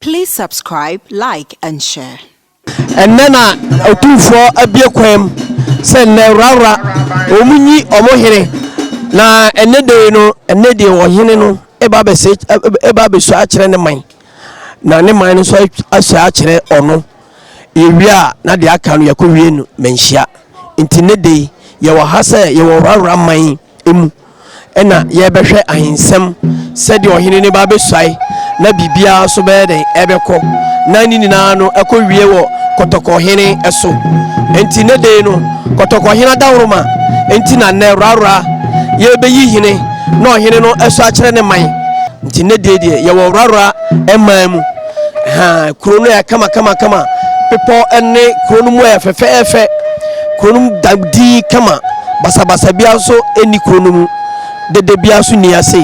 Please subscribe, like, and share. Ɛnnɛ na Otumfoɔ abue kwan mu sɛ nnɛ worawora wɔn nyi wɔn hene na ɛnnɛ da yi no ɛnnɛ deɛ ɔhene no ɛba abɛsɛ ɛba abɛsua akyerɛ ne man na ne man no nso asua akyerɛ ɔno yɛwie a na deɛ aka no yɛkɔwie no manhyia nti nnɛ da yi yɛwɔ ha sɛ yɛwɔ worawora man mu ɛna yɛrebɛhwɛ ahensɛm sɛdeɛ ɔhene no ba bɛsuae na biribiara nso bɛyɛ dɛn ɛbɛkɔ na ne nyinaa no ɛkɔ wie wɔ kɔtɔkɔhene so nti ne de no kɔtɔkɔhene adaworoma nti na nnɛ wrawra yɛbɛyi hene na ɔhene no ɛso akyerɛ ne man nti ne deɛ deɛ yɛwɔ wrawra ɛman mu ha kuro no yɛ kama kama kama bepɔ ne kuro no mu yɛ fɛfɛɛfɛ kuro no mu da din kama basabasa biara nso nni kuro no mu dede biara nso nni ase.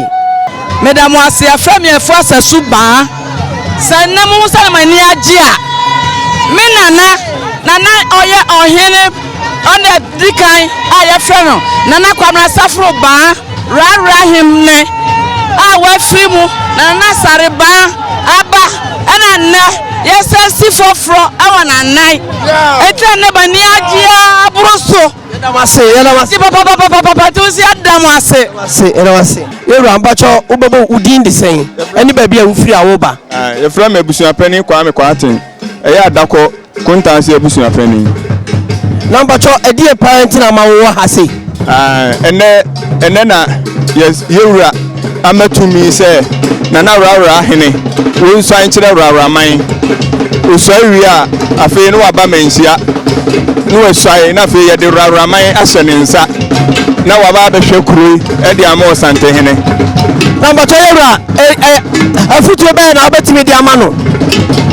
Meda mo ase afrɛ me Afua Sasu Baa. Sɛ nnɛ mohu sɛdeɛ m'ani agye a, me nana na na ɔyɛ ɔhene ɔna di kan a yɛfrɛ no Nana Kwabena Saforo Baa Rara Hemne a wafiri mu na Nana Asare Baa aba ɛna nnɛ yɛsan si foforɔ ɛwɔ n'anan. Enti na nnɛ m'ani agye ara boro so. Yɛda mo ase, yɛda mo ase. Papapapapapa nti nso yɛda mo ase. Ase, yɛda mo ase. Yɛwura mpakyɛ wobɛbɔ wo din de sɛn ɛne baabi a wofiri a woba? Yɛfrɛ me abusuapanin Kwame Kwarteng, ɛyɛ Adakɔ Kontansi abusuapanin. Na mpakyɛ ɛdeɛ paa nti na ama wowɔ ha sei? Ɛnɛ ɛnɛ na yɛwura ama tumi sɛ Nana Worawora hene wɔnsuan nkyerɛ Worawora man. Osuae wie a, afei na waba Manhyia na wasuae na afei yɛde Worawora man ahyɛ ne nsa na waba abɛhwɛ kuro yi de ama Ɔsantehene. Na mpakyɛ yɛwura afutuo bɛyɛ na wobɛtumi de ama no?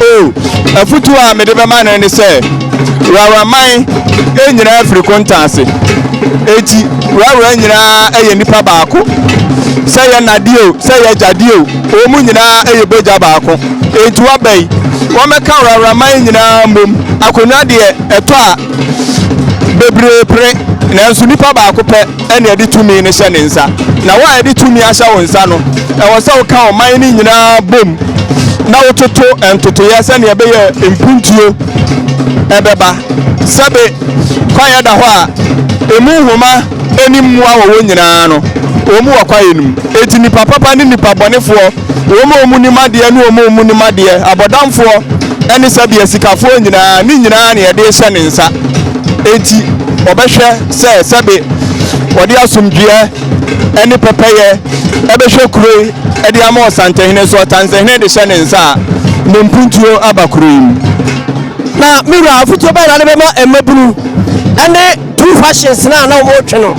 O, afutuo a mede bɛma no ne sɛ Worawora man nyinaa firi Kontaase. Enti Worawora nyinaa yɛ nipa baako. Sɛ yɛ nnadeɛ o, sɛ yɛ agyadeɛ o, wɔn mu nyinaa yɛ bogya baako. Enti waba yi, wɔmmɛka Worawora man nyinaa mmom. Akonnwa deɛ ɛtɔ a bebree pere, nanso nipa baako pɛ ɛna ɛde tumi no hyɛ ne nsa. Na wo a yɛde tumi ahyɛ wo nsa no, ɛwɔ sɛ woka ɔman no nyinaa bom na wototo ntotoeɛ sɛnea ɛbɛyɛ mpuntuo ɛbɛba. Sɛbe kwaeɛ da hɔ a, emu nhoma ne mmoa wɔ hɔ nyinaa no, wɔn wɔ kwaeɛ no mu. Enti nipa papa ne nipa bɔnefoɔ, wɔn a wɔnim adeɛ ne wɔn a wɔnnim adeɛ, abɔdamfoɔ ne sɛbe asikafoɔ nyinaa, ne nyinaa na yɛde rehyɛ ne nsa. Enti ɔbɛhwɛ sɛ sɛbe wɔde asomdwoeɛ ne pɛpɛyɛ ɛbɛhwɛ kuro yi de ama Ɔsantehene. So Ɔtansehene de hyɛ ne nsa a, ne mpuntuo aba kuro yi mu. Na me wura afotuo bɛn na de bɛma mmabunu ne two fashions na na wɔretwe no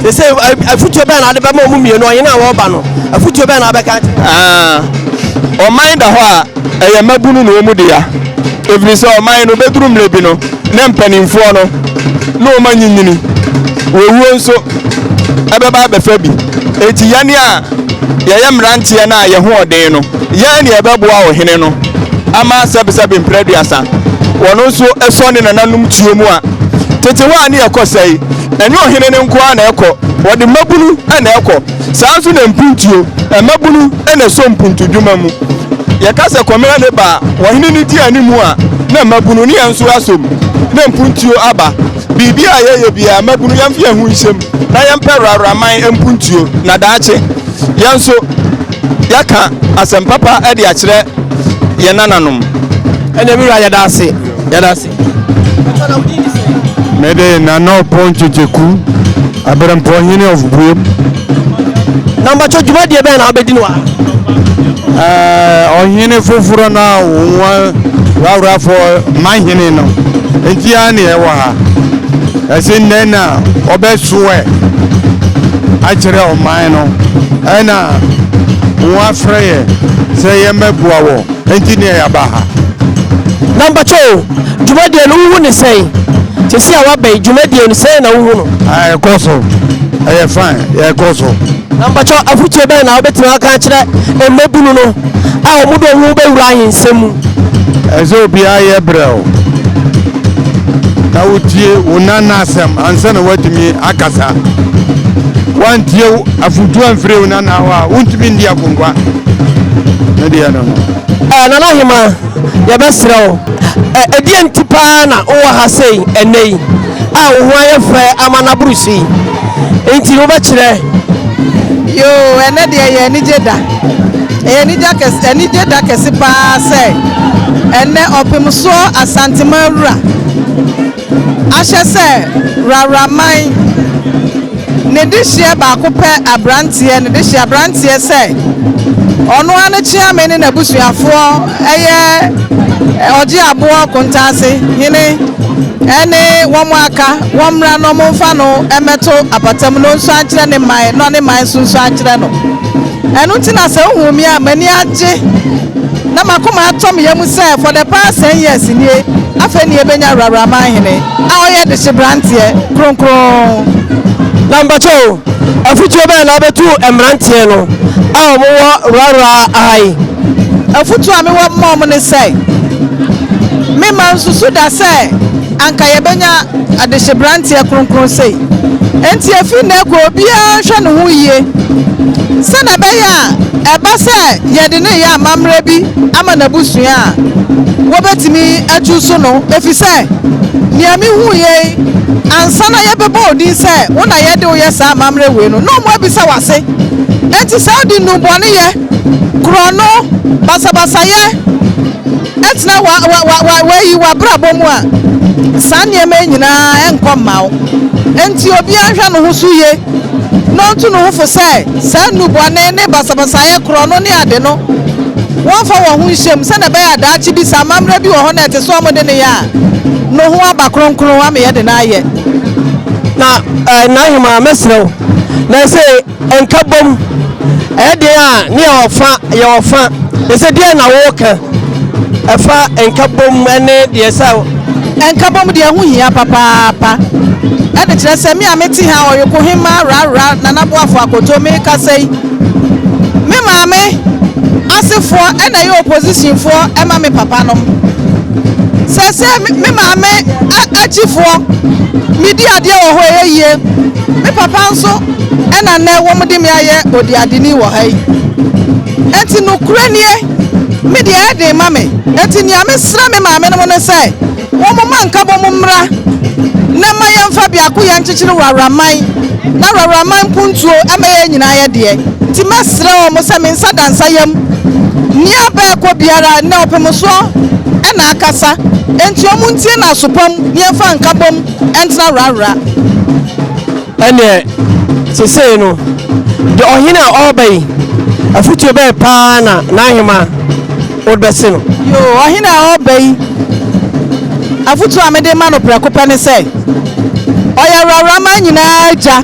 sese afotuo bɛn na de bɛma wɔn mmienu ɔhene a wɔreba no afotuo bɛn na abɛka akyerɛ? Ɔman da hɔ a ɛyɛ mmabunu na wɔn dea ɛfiri sɛ ɔman no bɛduru mmerɛ bi no na mpanimfoɔ no na wɔn anyinyini wɔwuo nso ɛbɛba abɛfa bi enti yɛne a yɛyɛ mmeranteɛ no a yɛho ɔden no yɛn ne yɛbɛboa ɔhene no ama sɛbesɛbe mprɛ aduasa wɔno nso ɛsɔ ne nananom tuo mu a tete hɔ a ne yɛkɔ sɛe ɛnyɛ ɔhene no nko ara na ɛkɔ wɔde mmabunu na ɛkɔ saa nso na mpuntuo mmabunu na ɛsɔ mpuntudwuma mu yɛka sɛ kɔmena ne ba a ɔhene no di animu a na mmabunu ne yɛn nso asom na mpuntuo aba biribi a yɛyɛ biara mmabunu yɛmfa yɛn ho nhyɛm na yɛmpɛ wrawraman mpuntuo na daakye yɛn nso yɛaka asɛm papa de akyerɛ yɛn nananom. Ɛnna mi wura yɛda ase yɛda ase. Mede Nana Ɔpɔn Kyekyeku, Aberempɔhene of Buem. Na mpakyɛ dwumadie bɛn na wobɛdi no wɔ ha? Ɔhene foforɔ no a wɔn wrawrafoɔ mahene no nti a ne ɛwɔ ha. Ɛsɛ nnɛ na ɔbɛsoɛ akyerɛ ɔman no ɛna wɔn afrɛ yɛ sɛ yɛmmɛboa wɔ nti ne yɛaba ha. Na mpakyɛ o dwumadie no wohu ne sɛn? Sɛsi a waba yi dwumadie no sɛn na wohu no? Ɛkɔ so, ɛyɛ fine, yɛkɔ so. Na mpakyɛ afotuo bɛn na wobɛtumi aka akyerɛ mmabunu no a wɔn de wɔn ho bɛwura ahensɛm mu? Ɛsɛ obiara yɛ brɛ o na wotie wo nana asɛm ansa na woatumi akasa. Woantie afotuo amfiri wo nana hɔ a wontumi ndi akongua. Me deɛ no no. Eh, Nana Ahema, yɛbɛsrɛ wo, eh, ɛdeɛ nti paa na wowɔ ha sei ɛnnɛ yi a wo ho ayɛ fɛ ama no aboro so yi? Nti wobɛkyerɛ. Yoo, ɛnɛ deɛ ɛyɛ anigye da. Ɛyɛ anigye kɛse, anigye da kɛse paa sɛ ɛnɛ Ɔpemsoɔ Asanteman Wura ahyɛ sɛ Rawraman ne dehyeɛ baako pɛ abranteɛ, ne dehyeɛ abranteɛ sɛ ɔno ara ne Kyeame ne n'abusuafoɔ ɛyɛ Ɔgye Aboɔ Kontaase hene ɛne wɔn aka wɔn mmra na wɔn mfa no mmɛto apata mu na ɔnsua nkyerɛ ne man na ɔne man nso nsua nkyerɛ no. Ɛno nti na sɛ wohu me a m'ani agye na m'akoma atɔ me yam sɛ for the past 10 years nie, afei ne yɛbɛnya Awuraman hene a ɔyɛ dehye branteɛ kronkron. Na mpakyɛ o, afutuo bɛn na wobɛtu mmeranteɛ no a wɔwɔ Rara ha yi? Afutuo a mewɔ ma wɔn ne sɛ, memma nsusu da sɛ anka yɛbɛnya adehye branteɛ kronkron sei. Enti efi nnɛ kɔ obiara nhwɛ ne ho yie sɛnea ɛbɛyɛ a ɛba sɛ yɛde no reyɛ amammerɛ bi ama n'abusua a, wɔbɛtumi atu so no, efisɛ nea mihuiɛ yi, ansa na yɛbɛbɔ wo din sɛ wo na yɛde wo yɛ saa amammerɛ wei no, na wɔabisa w'ase. Enti sɛ wode nnubɔneyɛ, korɔno, basabasayɛ tena wa, wa, wa, wa, wayi w'abrabɔ mu a, saa nneɛma yi nyinaa ɛnkɔ mma wo. Enti obiara nhwɛ ne ho so yie na ɔntu ne ho fo sɛ saa nnubɔne ne basabasayɛ, korɔno ne ade no, wɔmfa wɔn ho nhyɛ mu sɛnea ɛbɛyɛ a daakye bi sɛ amammerɛ bi wɔ hɔ na ɛte sɛ wɔde no yɛ a, no ho aba kronkron ama yɛde no ayɛ. Na eh, N'ahemaa, mɛsrɛ wo, na ɛsɛ nkabom, ɛyɛ den a ne yɛ ɔfa, yɛ ɔfa, ɛsɛ deɛ na woka ɛfa nkabom ne deɛ sɛ. Nkabom deɛ ɛho hia papaapa. Ɛde kyerɛ sɛ me a mete ha Ɔyoko Hemmaa Rara Nana Boafo Akoto mekasa yi, Me maame asefoɔ na ɛyɛ opposition foɔ ɛma me papa nom. Sɛsɛ me maame akyifoɔ me di adeɛ wɔ hɔ ɛyɛ yie. Me papa nso ɛna nnɛ wɔn de me ayɛ odiadeni wɔ ha yi. Enti nokorɛ nie, me deɛ ɛyɛ den ma me. Enti nea me srɛ me maame nom ne sɛ, Wɔmma nkabom mmra, na mma yɛmfa biakoyɛ nkyekyere Wrawraman, na Wrawraman mpuntuo mmɛyɛ yɛn nyinaa yɛ deɛ. Nti mɛsrɛ wɔn sɛ me nsa da nsa yam, nea bɛɛkɔ biara nnɛ ɔpem soɔ na akasa, enti wɔn ntie no aso pa mu na yɛmfa nkabom ntena Wrawra. Ɛnneɛ seesei no, deɛ ɔhene a ɔreba yi, afotuo bɛn paa na n'ahemmaa wode bɛse no? Yoo, ɔhene a ɔreba yi, afotuo a mede rema no prɛko pɛ ne sɛ, ɔyɛ Awuraman nyinaa agya.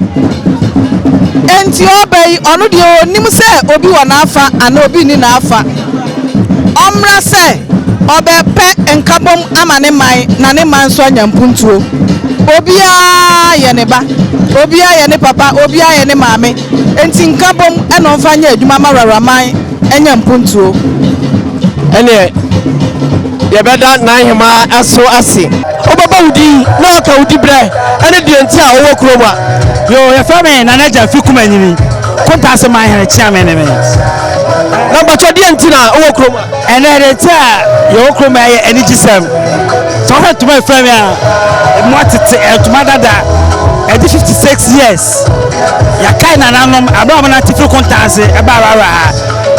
Enti ɔreba yi, ɔno deɛ ɔnnim sɛ obi wɔ n'afa anaa obi nni n'afa. Ɔmmra sɛ ɔbɛpɛ nkabom ama ne man na ne man nso anya mpuntuo. Obiara yɛ ne ba, obiara yɛ ne papa, obiara yɛ ne maame, enti nkabom na ɔmfa nyɛ adwuma ma Raraman anya mpuntuo. Ɛneɛ yɛbɛda N'ahemaa aso ase. Wobɛbɔ wo din na woaka wo diberɛ ne deɛ nti a wowɔ kurom a. Yoo, yɛfrɛ me Nana Gyamfi Kumanyini, Kontase Manhene Kyeame ne me. Na mpakyɛ deɛ nti na wowɔ kurom a? Ɛnɛ deɛ nti a yɛwɔ kurom a yɛ anigyesɛm. Sɛ wohwɛ ntoma efura mi a, emu atete ntoma dada. Ɛdi 56 years. Yɛakae nananom abere a wɔnante firi Kontanse ɛba Awara ha.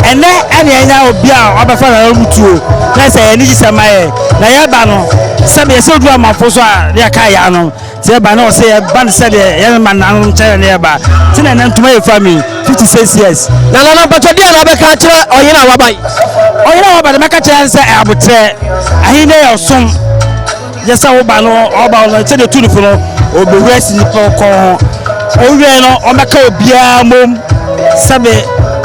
Ɛnɛ ɛne ɛnya obi a ɔbɛfa awara mu tuo. Na sɛ yɛ anigyesɛm ma yɛ. Na yɛba no, sɛbi yɛsɛ odu amanfo so a, ne yɛakae yɛn ano. Sɛ yɛba na ɔsɛ yɛba no sɛdeɛ yɛn ma nanom kyerɛ ne yɛba. Ti na ɛnɛ ntoma yɛ fura mi 56 years. Na nana mpakyɛ deɛ na wobɛka akyerɛ ɔhene a waba yi? Ɔhene a waba no mɛka kyerɛ no sɛ abotrɛ ahenni yɛ ɔsom. Yɛ sɛ woba no ɔba no sɛdeɛ tu no fo no ɔbɛwura si nipa kɔn ho. Ɔwura no ɔmɛka obiara mmom sɛbe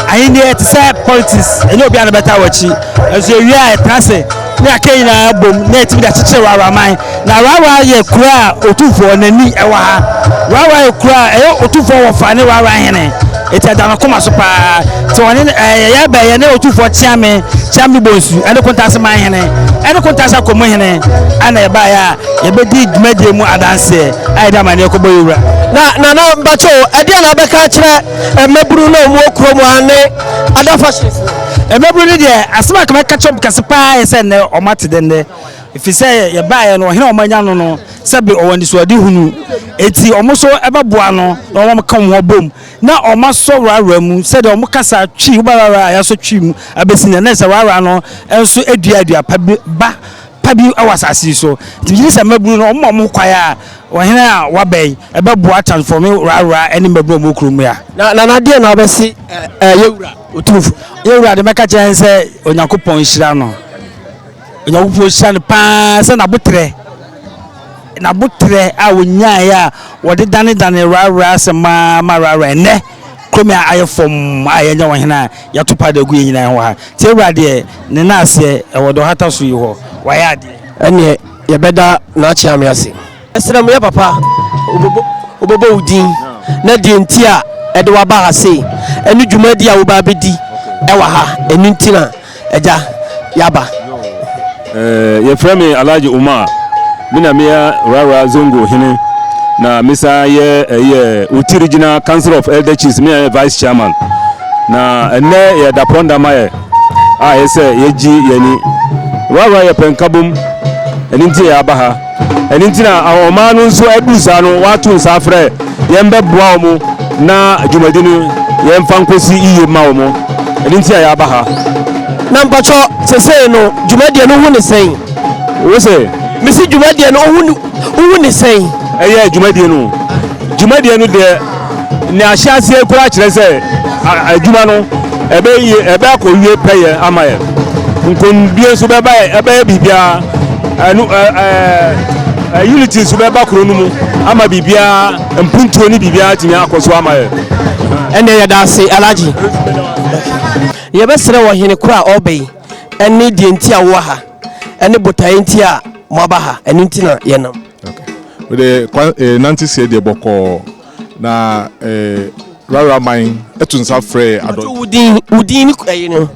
ahenni te sɛ politics ɛnyɛ obiara na bɛta w'akyi. Nso yɛwie a yɛtena ase ne aka nyinaa bom na yɛtumi de akyekyere Wawraman. Na Wawa yɛ kuro a Otumfoɔ n'ani wɔ ha. Wawa yɛ kuro a ɛyɛ Otumfoɔ wɔfa ne Wawa hene. Eti ɛda no koma so paa. Nti ɔne ɛɛ yɛyɛ bɛ yɛ ne Otumfoɔ Kyeame, Kyeame Bonsu ɛne Kontase man hene ɛne Kontase Akomu hene ɛna yɛbaeɛ a yɛbɛdi dwumadie mu adanseɛ a yɛde amaneɛ kɔbɔ yɛ wura. Na Nana mpakyɛw ɛdeɛn na wobɛka akyerɛ mmabunu no a wɔwɔ kurom ha ne other factions no? Mmabunu no deɛ, asɛm a mɛka kyerɛ wɔn kɛse paa yɛ sɛ nnɛ wɔn ate dɛ nnɛ. Ɛfiri sɛ yɛbaeɛ no, ɔhene a wɔanya no no, sɛbe ɔwɔ anisoadehunu. Enti wɔn nso bɛboa no na wɔaka wɔn ho abom na wɔasɔ Rara mu sɛdeɛ wɔn kasa twi, woba Rara a yɛasɔ twi mu abɛsi nnɛ. Na sɛ Rara no nso dua dua pa bi ba pa bi wɔ asase yi so. Nti megye di sɛ mmabunu no, wɔma wɔn ho kwan a, ɔhene a waba yi bɛboa transforme Rara ne mmabunu a wɔwɔ kurom yi a. Na Nana deɛn na wobɛse yɛwura Otumfoɔ? Yɛwura de mɛka kyerɛ no sɛ Onyankopɔn nhyira no. Onyankopɔn hyira no paa sɛ n'abotrɛ n'abotrɛ a ɔnyaeɛ a wɔde danedane rara asɛm maa ma rara ɛnnɛ kurom a ayɛ fam a yɛnyɛ ɔhene a yɛato paada agu yɛn nyinaa ho ha. Nti awura deɛ ne nan aseɛ ɛwɔ deɛ ɔhata so yi hɔ wayɛ adeɛ. Ɛneɛ yɛbɛda N'Akyeame ase. Yɛsrɛ mo yɛ papa wobɛbɔ wo din na deɛ nti a ɛde waba ha sei ɛne dwumadi a woba abɛdi ɛwɔ ha ɛno nti na Agya, yɛaba. Eh, yɛfrɛ me Alhaji Umar. Me na meyɛ Rara Zongo hene. Na mesan yɛ ɛyɛ Oti Regional Council of Elder Chiefs, me yɛ vice chairman. Na ɛnnɛ yɛ dapɔn da ma yɛ a yɛ sɛ yɛgye yɛni. Rara yɛ pɛ nkabom, ɛno nti yɛ aba ha. Ɛno nti na ɔman no nso aduru saa no, wɔato nsa afrɛ yɛn bɛboa wɔn na dwumadi no yɛmfa nkɔsi yiye mma wɔn. Ɛno nti a yɛaba ha. Na mpakyɛ sesei no dwumadie no wohu ne sɛn? Wo se? Mese dwumadie no wohu ne sɛn? Ɛyɛ dwumadie no. Dwumadie no deɛ ne ahyɛaseɛ koraa kyerɛ sɛ adwuma no ɛbɛyɛ ɛbɛ akɔwie pɛyɛ ama yɛ. Nkonimdie nso bɛba yɛ ɛbɛyɛ biribiara. Ɛno ɛɛ unity nso bɛba kuro no mu ama biribiara mpuntuo ne biribiara atumi akɔ so ama yɛ. Ɛnna yɛda ase Alhaji. Yɛbɛsrɛ wɔ hene koro a ɔreba yi ɛne deɛ nti a wowɔ ha ɛne botaeɛ nti a moaba ha ɛno nti na yɛnam. Wode kwan eh, nante seɛ deɛ bɔkɔɔ na eh, Rara man to nsa frɛ adɔ. Wo din, wo din ne ɛyi no,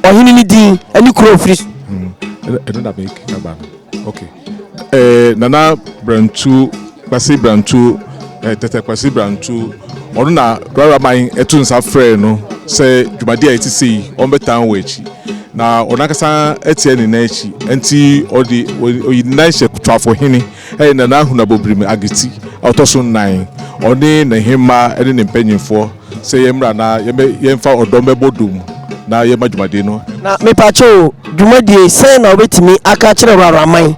ɔhene ne din ɛne kuro ofiri so. Hmm, ɛno na meka ba no. Okay. Eh, Nana Brantu, Kwasi Brantu, eh, Tete Kwasi Brantu, ɔno na Rara man to nsa frɛ no sɛ dwumadi a ɛte sei yi, ɔmbɛtaa wɔ akyi. Na ɔno ankasa atia ne nan akyi, nti ɔde ɔyi ne nan hyɛ Tuafo hene. Ɛyɛ Nana Ahunabobirim Agiti a ɔtɔ so nnan, ɔne ne hemma ne ne mpanyimfoɔ sɛ yɛmmra na yɛmfa ɔdɔ mmɛbɔ dom na yɛmma dwumadie no. Na mepakyɛ o, dwumadie yi sɛn na wobɛtumi aka akyerɛ Raraman?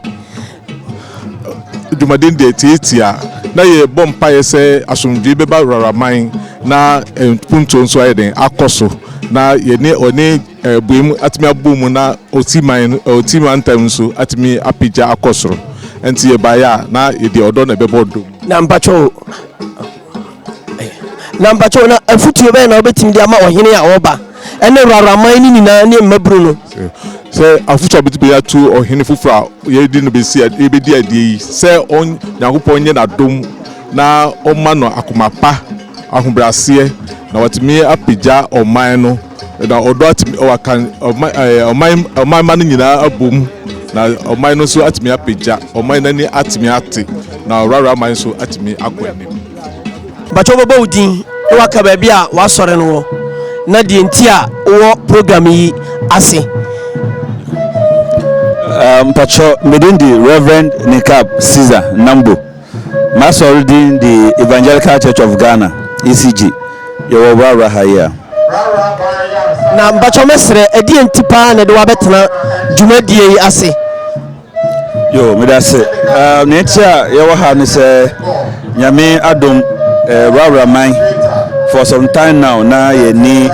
Dwumadie no deɛ tiatia na yɛbɔ mpaeɛ sɛ asomdwoeɛ bɛba Raraman na mpuntuo nso ayɛ den akɔ so na yɛne ɔne Buem atumi abɔ mu na Oti man Oti mantam nso atumi apagya akɔ soro. Nti yɛbaeɛ a na yɛde ɔdɔ na ɛbɛbɔ dɔ mu. Na mpakyɛw na mpakyɛw na afutuo bɛn na wobɛtumi de ama ɔhene a ɔreba ɛne wuraman no nyinaa ne mmabunu no? Sɛ afutuo a wobɛtumi ato ɔhene foforɔ a yɛde no bɛsi yɛbɛdi adeɛ yi sɛ ɔn Nyankopɔn nyɛ n'adom na ɔmma no akoma pa, ahobrɛaseɛ na watumi apagya ɔman no. Na ɔdɔ atumi waka ɔman ɛɛ ɔman ɔman mma no nyinaa abom na ɔman no nso atumi apagya ɔman no ani atumi ate na ɔwrawra man nso atumi akɔ anim. Mpakyɛ wobɛbɔ wo din na waka baabi a w'asɔre no wɔ na deɛ nti a wowɔ program yi ase. Mpakyɛ me din de Rev. Nikab Caesar Nambo. M'asɔre din de Evangelical Church of Ghana, ECG. Yɛwɔ Wrawra ha yi a. Na mpakyɛw mɛsrɛ, ɛdeɛn nti paa na ɛde wo abɛtena dwumadie yi ase? Yo, meda ase. Uh, nea nti a yɛwɔ ha ne sɛ Nyame adom uh, Wrawra man for some time now na yɛni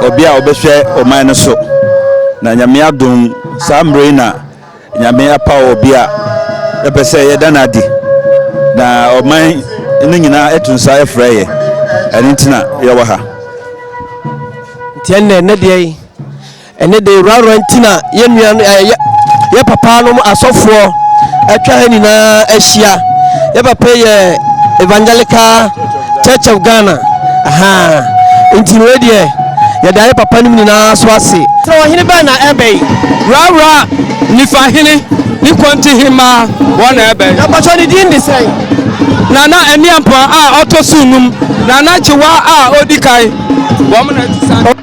obi a ɔbɛhwɛ ɔman no so. Na Nyame adom saa mmerɛ yi na Nyame apaw obi a yɛpɛ sɛ yɛda no adi, na ɔman no nyinaa atu nsa frɛ yɛ, ɛno nti na yɛwɔ ha. Nti ɛnnɛ, ɛnnɛ deɛ yi, ɛnnɛ deɛ wurawura nti na yɛn nua no, ɛɛ yɛ yɛ papa nom asɔfoɔ atwa ha nyinaa ahyia. Yɛ papa yɛ Evangelical Church of Ghana. Ahaa. Nti no wei deɛ yɛda yɛ papa nom nyinaa so ase. Sɛ ɔhene bɛn na ɛbɛ yi? Wura Nifa hene ne Kwanti hemmaa wɔn na ɛbɛ yi. Na mpakyɛw ne din de sɛn? Nana Aniampɔn a ɔtɔ so num, Nana Gyewa a odi kan, wɔn na ɛte saa.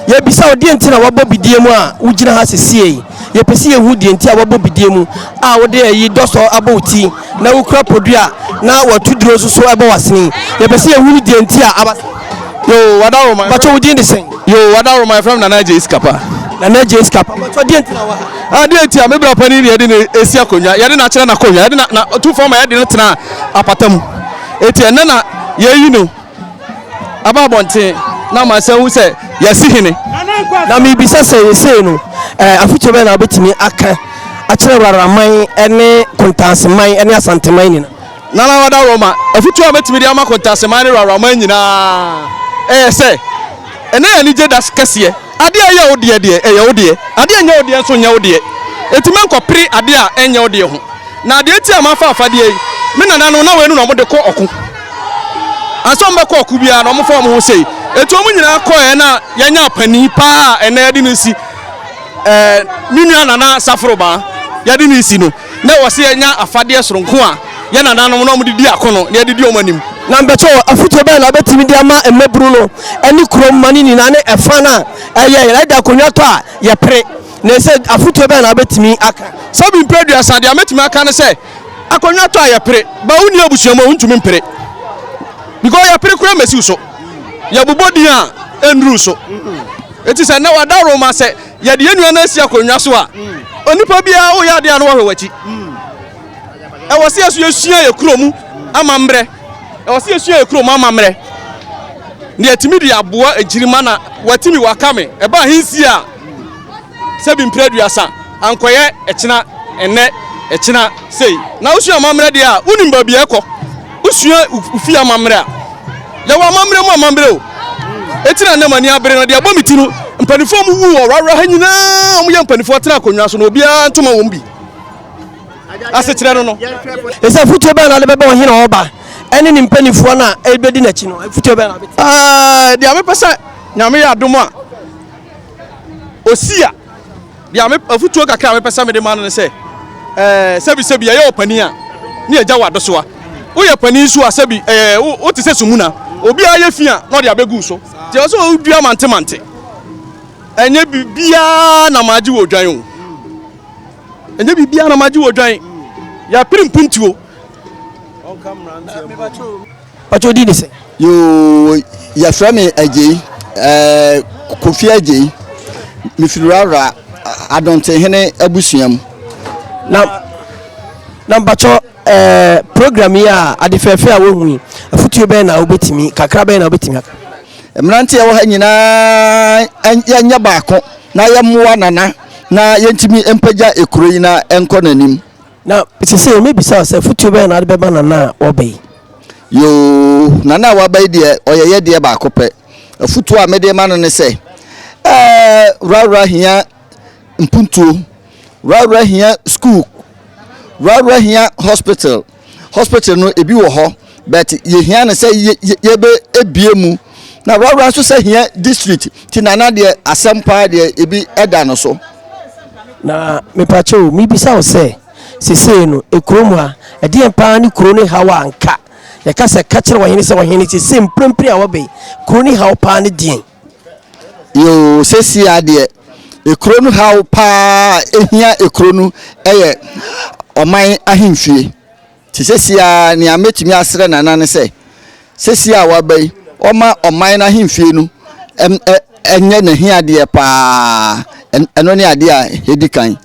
Yɛbisa wo deɛ nti na wabɔ bidie mu a wogyina ha sesie yi. Yɛpɛ sɛ yɛhu deɛ nti a wabɔ bidie mu a wode ayi dɔsɔ abɔ wo ti na wokura podua na watu duro nso so ɛbɔ w'asene. Yɛpɛ sɛ yɛhunu deɛ nti a aba. Yoo, wadaworo ma. Mpakyɛ wo din de sɛn? Yoo, wadaworo ma yɛfrɛ me Nana Agyei Sikapa. Nana Agyei Sikapa, mpakyɛ deɛ nti na wɔ ha? Ah, deɛ nti a me bra panin deɛ yɛde no esi akonnwa, yɛde no akyerɛ n'akonnwa, yɛde na na ɔtumfoɔ ma yɛde no tena apata mu. Eti ɛnɛ na yɛyi no aba abɔnten na amansan hu sɛ yɛasi hene. Na mebisa sɛ yɛsei no, eh, afotuo bɛn na wobɛtumi aka akyerɛ Wuraraman ne Kontanseman ne Asanteman nyina? Nana Wada Roma, afotuo a mɛtumi de ama Kontanseman ne Wuraraman nyinaa ɛyɛ sɛ, ɛnɛ yɛ anigye da kɛseɛ. Adeɛ a ɛyɛ wo deɛ deɛ, ɛyɛ wo deɛ. Adeɛ a ɛnyɛ wo deɛ nso nyɛ wo deɛ. Enti mɛnkɔpere adeɛ a ɛnyɛ wo deɛ ho. Na deɛ enti a mafa afadeɛ yi, me nananom, na wei no na wɔde kɔ ɔko. Ansa wɔbɛkɔ ɔko biara no, wɔfa wɔn ho sei. Enti wɔn nyinaa kɔeɛ na yɛanya panin paa a ɛnnɛ yɛde no si ɛɛ me nua Nana Saforo Baa, yɛde no si no. Na ɛwɔ sɛ yɛnya afadeɛ soronko a yɛn nananom na wɔde di ako no na yɛde di wɔn anim. Na mpakyɛw, afotuo bɛn na wobɛtumi de ama mmabunu no ne kurom mma no nyinaa ne ɛfa no a ɛyɛ yɛde akonnwa tɔ a yɛpere? Na ɛsɛ afotuo bɛn na wobɛtumi aka? Sɛbi mpere aduasa, deɛ mɛtumi aka ne sɛ, akonnwa tɔ a yɛpere, ba wonni abusua mu a wontumi mpere. Because yɛpere koraa mmɛsi wo so. Yɛbobɔ din a ɛnnuru so. Enti sɛ nnɛ wɔadaworo ma sɛ yɛde yɛn nua no asi akonnwa so a, onipa biara woyɛ adeɛ a na wahwɛ w'akyi. Ɛwɔ sɛ yɛso yɛsua yɛ kurom amammerɛ. Ɛwɔ sɛ yɛsua yɛ kurom amammerɛ. Na yɛtumi de aboa agyirima na watumi waka me. Ɛba ahensie a, sɛbi mpere aduasa ankɔyɛ ɛkyena ɛnɛ ɛkyena sei. Na wosua amammerɛ deɛ a, wonim baabi a ɛkɔ. Wosua wo fie amammerɛ a, yɛwɔ amammerɛ mu amammerɛ o. Eti na nnɛ m'ani abere no, deɛ ɛbɔ me ti no, mpanimfoɔ a wɔwu wɔ Ɔwrawra ha nyinaa, wɔyɛ mpanimfoɔ tena akonnwa so no, obiara ntoma wɔn bi. Asekyerɛ no no. Ɛsɛ afotuo bɛn na wode bɛbɛ ɔhene a ɔreba ɛne ne mpanimfoɔ no a ɛbɛdi n'akyi no? Afotuo bɛn na wobɛtumi? Ɛɛ, deɛ mepɛ sɛ Nyame yɛ adom a, ɔsi a, Deɛ me afutuo kakra a mepɛ sɛ mede ma no ne sɛ, ɛɛ sɛbi sɛbi ɛyɛ ɔpanin a ne agya wɔ adesoa. Woyɛ panin nso a sɛbi ɛɛ wo wote sɛ sumuna. Obiara yɛ fi a na ɔde abɛgu so. Nti ɛwɔ sɛ wodua mante mante. Ɛnyɛ biribiara na magye wɔ odwan o. Ɛnyɛ biribiara na magye wɔ odwan. Yɛapere mpuntuo. Pacho din de sɛn? Yoo, yɛfrɛ me Agyei, ɛɛ Kofi Agyei. Mefiri Rawra, Adontehene abusua mu. Na na mpakyɛ ɛɛ program yi a ade fɛɛfɛ a wohu yi, afutuo bɛn na wobɛtumi, kakra bɛn na wobɛtumi aka? Mmeranteɛ wɔ ha nyinaa yɛnyɛ baako na yɛmmoa Nana na yɛntumi mpagya ekuro yi na ɛnkɔ n'anim. Na sesei mɛbisa wo sɛ, afotuo bɛn na wode bɛma Nana a waba yi? Yoo, Nana a waba yi deɛ, ɔyɛ yɛ deɛ baako pɛ. Afotuo a mede rema no ne sɛ, ɛɛ, Wurawura hia mpuntuo, Wurawura hia sukuu, Wurawura hia hospital. Hospital no, ebi wɔ hɔ, but yɛhia no sɛ yɛbɛbie mu. Na Wurawura nso sɛ hia district, nti Nana deɛ, asɛm paa deɛ, ebi da no so. Na mepakyɛw o, mebisa wo sɛ, sesei no, ekuro mu ha, ɛdeɛn paa ne kuro no haw a anka yɛka sɛ ka kyerɛ ɔhene sɛ ɔhene sesei mprempren a waba yi, kuro no haw paa ne deɛn? Yoo, sesei ara deɛ, ekuro no haw paa a ehia ekuro no yɛ ɔman ahemfie. Nti seesei ara nea mɛtumi asrɛ Nana ne sɛ, seesei a waba yi, ɔma ɔman no ahemfie no nyɛ n'ahiadeɛ paa. Ɛno ne adeɛ a ɛdi kan.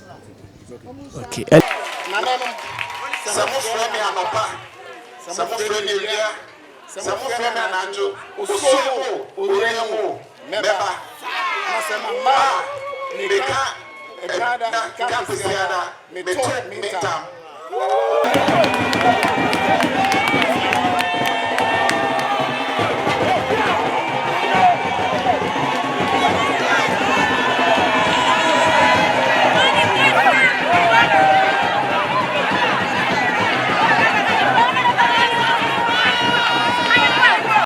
Okay. Nananom, sɛ mofrɛ me anɔpa, sɛ mofrɛ me awia, sɛ mofrɛ me anadwo, osuo mu o, owia mu o, mɛba. Na sɛ mema a, meka ɛda, meka kwasiada, meto me ntam.